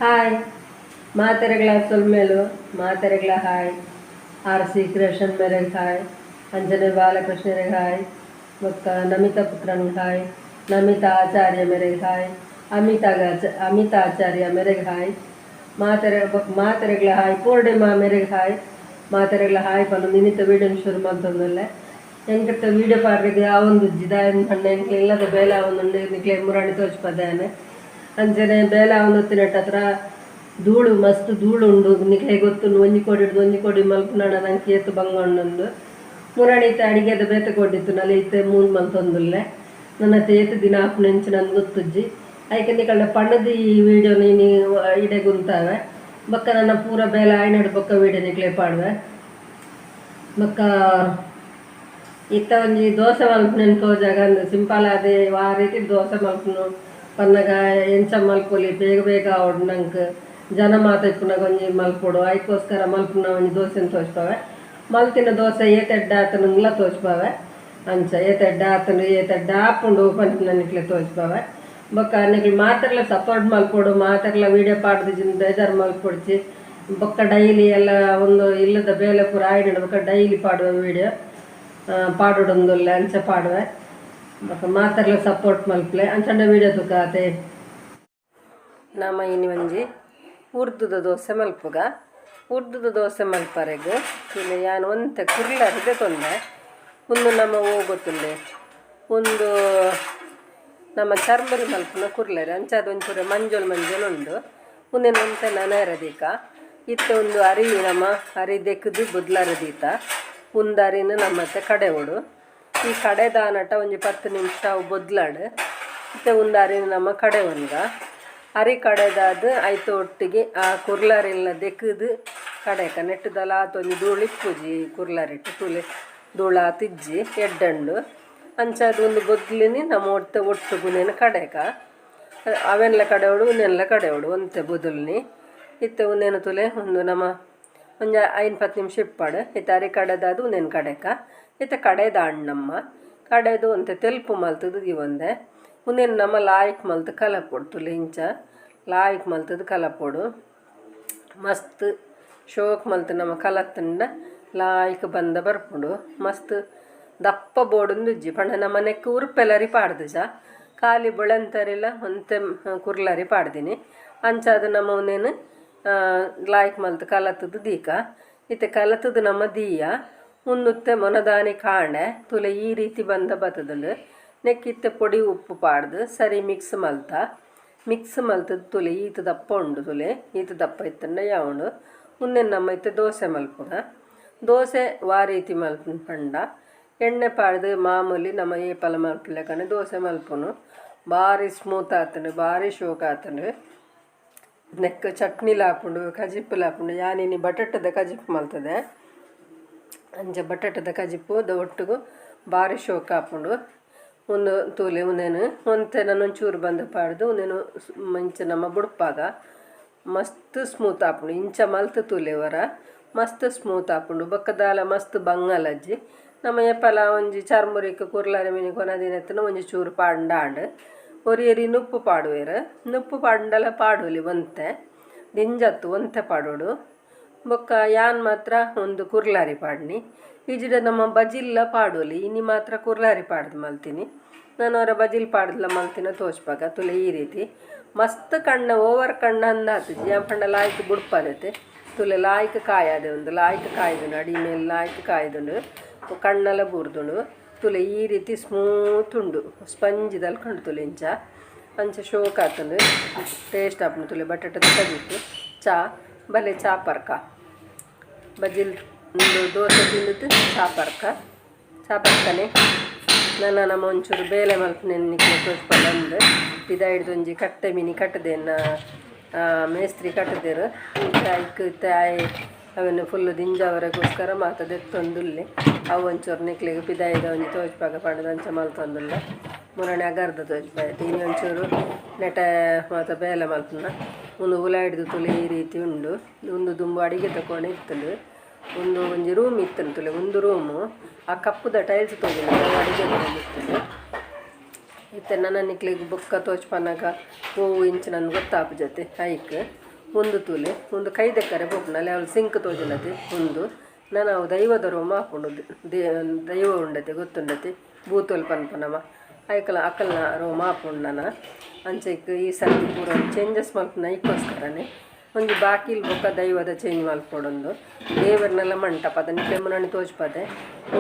Hi ಮಾತೆರೆಗ್ಲ ಸೊಲ್ಮೆಲು, ಮಾತೆರೆಗ್ಲ hi. ಆರ್ C creation ಮೇರೆಗ್ hi, ಅಂಜನೆ ಬಾಲಕೃಷ್ಣರಿಗೆ hi, ಬೊಕ್ಕ Namita Puthran hi, Namita ಆಚಾರ್ಯ ಮೇರೆಗ್ hi, Amita Amita ಆಚಾರ್ಯ ಮೇರೆಗ್ hi, ಮಾತೆರೆ ಮಾತೆರೆಗ್ಲ hi, ಪೂರ್ಣಿಮಾ ಮೇರೆಗ್ hi, ಮಾತೆರೆಗ್ಲ hi ಪಂದು ಇನಿತ ವೀಡಿಯೋನ್ ಶುರು ಮಲ್ತೊಂದುಲ್ಲೆ. ಎಂಕತ್ತ ವೀಡಿಯೋ ಪಾಡ್ರೆಗ್ ಆವೊಂದುಜ್ಜಿ. ದಾಯೆ ಪಂಡ ಎಂಕ್ಲೆ ಇಲ್ಲದ ಬೇಲೆ ಆವೊಂದುಂಡು. ನಿಕ್ಲೆ ಮುರಾಣಿ ತೋಜ್ಪದಾನೆ. ಅಂಚನೆ ಬೇಲೆ ಆವೊಂದಿತ್ತಿನಟ್ಟ ಹತ್ರ ಧೂಳು, ಮಸ್ತ್ ಧೂಳು ಉಂಡು. ನಿಕ್ಲೆ ಗೊತ್ತುಂಡು, ಒಂಜಿ ಕೋಡಿ ಹಿಡ್ದು ಒಂಜಿ ಕೋಡಿ ಮಲ್ಪುನಡ ನಂಗೆ ಏತ್ ಬಂಗ ಉಂಡುಂದು. ಮುರಾಣಿ ಇತ್ತೆ ಅಡಿಗೆದ ಬೇತೆ ಕೊಡಿತ್ತು ನಲ್ಲ, ಇತ್ತೆ ಮೂನ್ ಮಲ್ತೊಂದುಲ್ಲೆ. ನನ್ನ ಏತ್ ದಿನ ಆಪುನ ಎಂಚ ನಂಗೆ ಗೊತ್ತುಜ್ಜಿ. ಐಕೆ ನಿಕಲ್ನ ಪಂಡದು ಈ ವಿಡಿಯೋ ನೀನು ಇಡೆ ಗುಂತಾವೆ. ಬೊಕ್ಕ ನನ್ನ ಪೂರ ಬೇಲೆ ಆಯ್ನಡು ಬೊಕ್ಕ ವೀಡಿಯೋ ನಿಕ್ಲೆ ಪಾಡುವೆ. ಬೊಕ್ಕ ಇತ್ತ ಒಂಜಿ ದೋಸೆ ಮಲ್ಪುನೆನ್ ತೋಜಾಗ ಅಂದ್ ಸಿಂಪಲ್ ಆದ್ ಆ ರೀತಿ ದೋಸೆ ಮಲ್ಪುನು ಪನ್ನಗ ಎಂಚ ಮಲ್ಪೊಲಿ, ಬೇಗ ಬೇಗ ಆವೊಡು ನಂಕ್, ಜನ ಮಾತ ಇಪ್ಪುನಗ ಒಂಜಿ ಮಲ್ಪೊಡು. ಐಕೋಸ್ಕರ ಮಲ್ಪುನ ಒಂಜಿ ದೋಸೆನ್ ತೋಜ್ಪಾವೆ. ಮಲ್ತಿನ ದೋಸೆ ಏತ್ ಎಡ್ಡೆ ಆತುಂಡುಂದ್ಲ ತೋಜ್ಪಾವೆ. ಅಂಚ ಏತ್ ಎಡ್ಡೆ ಆತುಂಡು, ಏತ್ ಎಡ್ಡೆ ಆಪುಂಡು ಪನ್ಪಿನ ನಿಕ್ಲೆ ತೋಜ್ಪಾವೆ. ಬೊಕ್ಕ ನಿಕ್ಲು ಮಾತೆರ್ಲ ಸಪೋರ್ಟ್ ಮಲ್ಪೊಡು. ಮಾತೆರ್ಲ ವೀಡಿಯೋ ಪಾಡ್ದಿಜಿಂದ್ ಬೇಜಾರ್ ಮಲ್ಪೊಡ್ಚಿ. ಬೊಕ್ಕ ಡೈಲಿ ಎಲ್ಲ ಒಂದು ಇಲ್ಲದ ಬೇಲೆ ಪೂರ ಆಯ್ನಂಡ ಬೊಕ್ಕ ಡೈಲಿ ಪಾಡುವೆ ವೀಡಿಯೋ. ಪಾಡೊಡೊಂದುಲ್ಲೆ, ಅಂಚ ಪಾಡುವೆ. ಬೊಕ್ಕ ಮಾತೆರ್ಲ ಸಪೋರ್ಟ್ ಮಲ್ಪಲೆ. ಅಂಚಂಡ ವೀಡಿಯೋ ತೂಕ ಆತೆ. ನಮ ಇನಿ ಒಂಜಿ ಉರ್ದುದ ದೋಸೆ ಮಲ್ಪುಗ. ಉರ್ದುದ ದೋಸೆ ಮಲ್ಪರೆಗ್ ಇಲ್ಲಿ ಯಾನ್ ಒಂತೆ ಕುರ್ಲರಿ ದೆತೊಂದೆ. ಉಂದು ನಮ್ಮ ಓ ಗೊತ್ತುಂಡೆ, ಉಂದು ನಮ್ಮ ಚರ್ಮರಿ ಮಲ್ಪುನ ಕುರ್ಲರಿ. ಅಂಚಾದ್ ಒಂಚೂರು ಮಂಜೊಲು ಮಂಜೊಲು ಉಂಡು. ಉಂದೆನ್ ಒಂತೆ ನೆನೆಯೆರೆ ದೀಕ. ಇತ್ತೆ ಒಂದು ಅರಿ ನಮ್ಮ ಅರಿ ದೆಕ್ಕುದು ಬೊದ್ಲರೆ ದೀತ. ಉಂದು ಅರಿನ್ ನಮ್ಮತ್ತೆ ಕಡೆವೊಡು. ಈ ಕಡೆದಾನಟ ಒಂಜಿ 10 ನಿಮಿಷ ಅವು ಬೊದ್ಲಡ್. ಇತ್ತೆ ಉಂದು ಅರಿನ್ ನಮ್ಮ ಕಡೆವೊನ್ಗ. ಅರಿ ಕಡೆದಾದ್ ಐತ ಒಟ್ಟಿಗೆ ಆ ಕುರ್ಲರಿಲ್ಲ ದೆಕ್ಕುದು ಕಡೆಕ ನೆಟ್ಟುದಲ ಆತೊಂಜಿ ಧೂಳು ಇಪ್ಪುಜಿ. ಕುರ್ಲರಿಟ್ ತೂಲೆ, ಧೂಳು ಆತಿಜ್ಜಿ, ಎಡ್ಡೆ ಉಂಡು. ಅಂಚಾದ್ ಉಂದು ಬೊದ್ಲಿನಿ ನಮ್ಮ ಒಟ್ಟು ಒಟ್ಟುಗು ಉಂದೆನ್ ಕಡೆಕ. ಅವೆನ್ಲ ಕಡೆವೊಡು, ಉಂದೆನ್ಲ ಕಡೆವೊಡು ಒಂತೆ ಬೊದುಲ್ನಿ. ಇತ್ತೆ ಉಂದೆನ್ ತೂಲೆ, ಉಂದು ನಮ ಒಂಜಿ 5 10 ನಿಮಿಷ ಇಪ್ಪಡ್. ಇತ್ತೆ ಅರಿ ಕಡೆದಾದ್ ಉಂದೆನ್ ಕಡೆಕ. ಇತ್ತೆ ಕಡೆದಾಂಡ್ ನಮ್ಮ. ಕಡೆದು ಒಂತೆ ತೆಲ್ಪು ಮಲ್ತುದು ದೀವೊಂದೆ. ಉಂದೆನ್ ನಮ ಲಾಯ್ಕ್ ಮಲ್ತ್ ಕಲಪೊಡು. ತೂಲೆ, ಇಂಚ ಲಾಯ್ಕ್ ಮಲ್ತುದು ಕಲಪೊಡು. ಮಸ್ತ್ ಶೋಕ್ ಮಲ್ತ್ ನಮ ಕಲತ್ತುಂಡ ಲಾಯ್ಕ್ ಬಂದ ಬರ್ಪುಂಡು. ಮಸ್ತ್ ದಪ್ಪ ಬೋಡುಂದುಜ್ಜಿ. ಪಂಡ ನಮ ನೆಕ್ಕ್ ಉರ್ಪೆಲರಿ ಪಾಡ್ದುಜ, ಖಾಲಿ ಬೊಳಂತರಿಲ ಒಂತೆ ಕುರ್ಲರಿ ಪಾಡ್ದಿನಿ. ಅಂಚಾದ್ ನಮ ಉಂದೆನ್ ಲಾಯ್ಕ್ ಮಲ್ತ್ ಕಲತುದು ದೀಕ. ಇತ್ತೆ ಕಲತುದು ನಮ ದೀಯ. ಉಂದುತ್ತೆ ಮೊನದಾನಿ ಕಾಂಡೆ ತೂಲೆ, ಈ ರೀತಿ ಬಂದ ಬತ್ತುದುಂಡು. ನೆಕ್ಕ್ ಇತ್ತೆ ಪೊಡಿ ಉಪ್ಪು ಪಾಡ್ದು ಸರಿ ಮಿಕ್ಸ್ ಮಲ್ತ. ಮಿಕ್ಸ್ ಮಲ್ತುದು ತೂಲೆ, ಈತ್ ದಪ್ಪ ಉಂಡು. ತೂಲೆ, ಈತ್ ದಪ್ಪ ಇತ್ತುಂಡ ಯಾವುಂಡು. ಉಂದೆನ್ ನಮ್ಮ ಇತ್ತೆ ದೋಸೆ ಮಲ್ಪುಗ. ದೋಸೆ ವಾ ರೀತಿ ಮಲ್ಪುನು ಪಂಡ, ಎಣ್ಣೆ ಪಾಡ್ದು ಮಾಮೂಲಿ ನಮ ಏಪಲ ಮಲ್ಪುಲೆಕನೆ ದೋಸೆ ಮಲ್ಪುನು. ಬಾರಿ ಸ್ಮೂತ್ ಆತುಂಡು, ಬಾರಿ ಶೋಕ್ ಆತುಂಡು. ನೆಕ್ಕ್ ಚಟ್ನಿಲ ಆಪುಂಡು, ಕಜಿಪುಲ ಆಪುಂಡು. ಯಾನ್ ಇನಿ ಬಟಾಟದ ಕಜಿಪು ಮಲ್ತುದೆ. ಅಂಚ ಬಟಾಟದ ಕಜಿಪು ದ ಒಟ್ಟುಗು ಬಾರಿ ಶೋಕ್ ಆಪುಂಡು. ಉಂದು ತೂಲೆ, ಉಂದೆನ್ ಒಂತೆ ನನೊಂಚೂರು ಬಂದ ಪಾಡ್ದು ಉಂದೆನ್ ಇಂಚ ನಮ ಬುಡ್ಪಾಗ ಮಸ್ತ್ ಸ್ಮೂತ್ ಆಪುಂಡು. ಇಂಚ ಮಲ್ತ್ ತೂಲೆ ಒರ, ಮಸ್ತ್ ಸ್ಮೂತ್ ಆಪುಂಡು. ಬೊಕ್ಕ ದಾಲ ಮಸ್ತ್ ಬಂಗಲಜ್ಜಿ. ನಮ ಏಪಲ ಒಂಜಿ ಚರ್ಮುರಿಕ್ ಕುರ್ಲಾರಿ ಮಿನಿ ಕೊನದಿನ ಒಂಜಿ ಚೂರು ಪಾಡ್ಂಡ ಆಂಡ್. ಒರಿಯರಿ ನುಪ್ಪು ಪಾಡುವೆರ್. ನುಪ್ಪು ಪಾಡ್ಂಡಲ ಪಾಡೊಲಿ ಒಂತೆ, ದಿಂಜತ್ತ್, ಒಂತೆ ಪಾಡೊಡು. ಬೊಕ್ಕ ಯಾನ್ ಮಾತ್ರ ಒಂದು ಕುರ್ಲಾರಿ ಪಾಡ್ನಿ. ಇಜಿಡ ನಮ್ಮ ಬಜಿಲ್ಲ ಪಾಡೊಲಿ. ಇನಿ ಮಾತ್ರ ಕುರ್ಲಾರಿ ಪಾಡ್ದು ಮಲ್ತಿನಿ. ನಾನು ಅವರ ಬಜಿಲ್ ಪಾಡ್ದಲ ಮಲ್ತಿನ ತೋಜ್ಪಾಗ. ತೂಲೆ, ಈ ರೀತಿ ಮಸ್ತ್ ಕಣ್ಣ ಓವರ್ ಕಣ್ಣ ಅಂದಾತುಜಿ. ಯಾನ್ ಪಂಡ ಲಾಯ್ಕ್ ಬುಡ್ಪದತೆ. ತೂಲೆ, ಲಾಯ್ಕ್ ಕಾಯಾದೆ. ಒಂದು ಲಾಯ್ಕ್ ಕಾಯ್ದುಂಡು, ಅಡಿ ಮೇಲ್ ಲಾಯ್ಕ್ ಕಾಯ್ದುಂಡು, ಕಣ್ಣಲ ಬೂರ್ದುಂಡು. ತೂಲೆ, ಈ ರೀತಿ ಸ್ಮೂತ್ ಉಂಡು, ಸ್ಪಂಜ್ ದಲ್ಕ ತೂಲೆ. ಇಂಚ ಅಂಚ ಶೋಕ್ ಆತುಂಡು, ಟೇಸ್ಟ್ ಆಪುಂಡು. ತೂಲೆ, ಬಟಾಟದ ಕಜಿಪು, ಚಾ ಬಲೆ, ಚಾ ಪರ್ಕ. ಬಜಿಲ್ ಉಂದು ದೋಸೆ ತಿಂದುದು ಚಾ ಪರ್ಕ, ಚಾ ಪರ್ಕನೆ. ನನ ನಮ ಒಂಚೂರು ಬೇಲೆ ಮಲ್ಪುನೆನ್ ನಿಕ್ಲೆ ತೋಜ್ಪಾಲಂದ್. ಪಿದಾಯ್ಡ್ದ್ ಒಂಜಿ ಕಟ್ಟೆ ಮಿನಿ ಕಟ್ಟುದೆನ್ನ ಮೇಸ್ತ್ರಿ ಕಟ್ಟುದೆರ್. ಇಂಚ ಐಕ್ ಇತ್ತೆ ಆಯೆ ಅವೆನ್ ಫುಲ್ಲು ದಿಂಜಾವರೆಗೋಸ್ಕರ ಮಾತ ದೆತ್ತೊಂದುಲ್ಲೆ. ಅವು ಒಂಚೂರು ನಿಕ್ಲೆಗ್ ಪಿದಾಯ್ದ ಒಂಜಿ ತೋಜ್ಪಾಗ ಪಂಡ್ದ್ ಅಂಚ ಮಲ್ತೊಂದುಲ್ಲೆ. ಮುರಾನಿ ಅಗರ್ದ ತೋಜ್ಪಾಯೆ. ಇನಿ ಒಂಚೂರು ನೆಟೆ ಮಾತ ಬೇಲೆ ಮಲ್ಪುನ. ಉಂದು ಉಲಾಯಿಡ್ದು ತೂಲೆ, ಈ ರೀತಿ ಉಂಡು. ಉಂದು ದುಂಬು ಅಡಿಗೆದ ಕೋಣೆ ಇತ್ತುಂಡು. ಉಂದು ಒಂಜಿ ರೂಮ್ ಇತ್ತುಂಡು. ತೂಲೆ, ಉಂದು ರೂಮು. ಆ ಕಪ್ಪುದ ಟೈಲ್ಸ್ ತೋಜುಂಡು, ಅವು ಅಡಿಗೆದ ರೂಮ್ ಇತ್ತುಂಡು. ಇತ್ತೆ ನನ ನಿಕ್ಲೆಗ್ ಬೊಕ್ಕ ತೋಜ್ಪನಗ ಒವು ಇಂಚಿನ ಗೊತ್ತಾಪುಜತೆ. ಐಕ್ ಉಂದು ತೂಲೆ ಉಂದು ಕೈ ದೆಕ್ಕರೆ ಪೋಪುನ ಅಲ್ಲೆ ಸಿಂಕ್ ತೋಜುಂಡತೆ ಉಂದು ನನ ಅವು ದೈವದ ರೂಮ್ ಆಪುಂಡು ದೈವ ಉಂಡತೆ ಗೊತ್ತುಂಡತೆ ಭೂತೊಲು ಪನ್ಪುನವ ಐಕಲ ಅಕಲ್ನ ರೂಮ್ ಆಪುಂಡು ನನ. ಅಂಚ ಈ ಸರ್ತಿ ಪೂರ ಚೇಂಜಸ್ ಮಲ್ಪುನ ಐಕೋಸ್ಕರನೆ ಒಂಜಿ ಬಾಕಿಲ್ ಬೊಕ ದೈವದ ಚೇಂಜ್ ಮಲ್ಪೊಡುಂದು ದೇವೆರ್ನಲ ಮಂಟಪ ನಿಕ್ಲೆ ಮುನನಿ ತೋಜ್ಪಾದೆ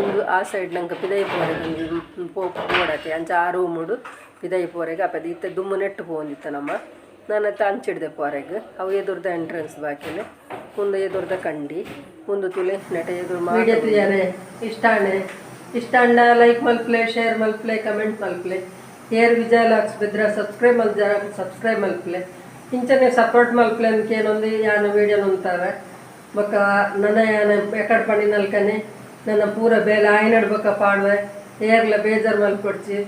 ಉಂದು ಆ ಸೈಡ್ ನಂಕ್ ಪಿದಯಿ ಪೋರೆಗ್ ಒಂಜಿ ಪೋವೊಡತೆ ಅಂಚ ಆ ರೂಮುಡು ಪಿದಯಿ ಪೋರೆಗ್ ಆಪೆದ ಇತ್ತೆ ದುಂಬು ನೆಟ್ಟ್ ಪೋವೊಂದಿತ್ತ ನಮ ನನ ಇತ್ತೆ ಅಂಚಿಡ್ದೆ ಪೋರೆಗ್ ಅವು ಎದುರುದ ಎಂಟ್ರೆನ್ಸ್ ಬಾಕಿಲ್ ಉಂದು ಎದುರುದ ಕಂಡಿ ಉಂದು ತೂಲೆ ನೆಟ ಎದುರು ವಿಡಿಯೋ ತೂಯರೆ ಇಷ್ಟ ಆಂಡ್ ಇಷ್ಟ ಆಂಡ ಲೈಕ್ ಮಲ್ಪುಲೆ, ಶೇರ್ ಮಲ್ಪುಲೆ, ಕಮೆಂಟ್ ಮಲ್ಪುಲೆ. ಏರ್ ವಿಜಯ ವ್ಲಾಗ್ಸ್ ಬೆದ್ರ ಸಬ್ಸ್ಕ್ರೈಬ್ ಮಲ್ಜಾರ ಸಬ್ಸ್ಕ್ರೈಬ್ ಮಲ್ಪುಲೆ. ಇಂಚನೆ ಸಪೋರ್ಟ್ ಮಲ್ಪುಲೆ ಅಂದ್ಕೇನೊಂದು ಯಾನ್ ವಿಡಿಯೋ ಉಂತಾವೆ. ಬೊಕ ನನ ಯಾನ್ ಎಕಡ್ ಪಂಡಿನಲ್ಕನೆ ನನ್ನ ಪೂರ ಬೇಲೆ ಆಯ್ನಡ್ ಬೊಕ ಪಾಡ್ವೆ. ಏರ್ಲ ಬೇಜಾರ್ ಮಲ್ಪೊಡ್ಚಿ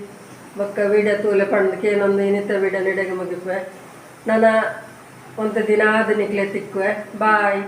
ಬೊಕ ವಿಡಿಯೋ ತೂಲೆ ಪಂಡ್ ಕೇನೊಂದು ಇನಿತ ವಿಡಿಯೋ ನಿಡೆಗ್ ಮುಗಿಪುವೆ. ನನ ಒಂತೆ ದಿನ ಆದ್ ನಿಕ್ಲೆ ತಿಕ್ಕುವೆ. ಬಾಯ್.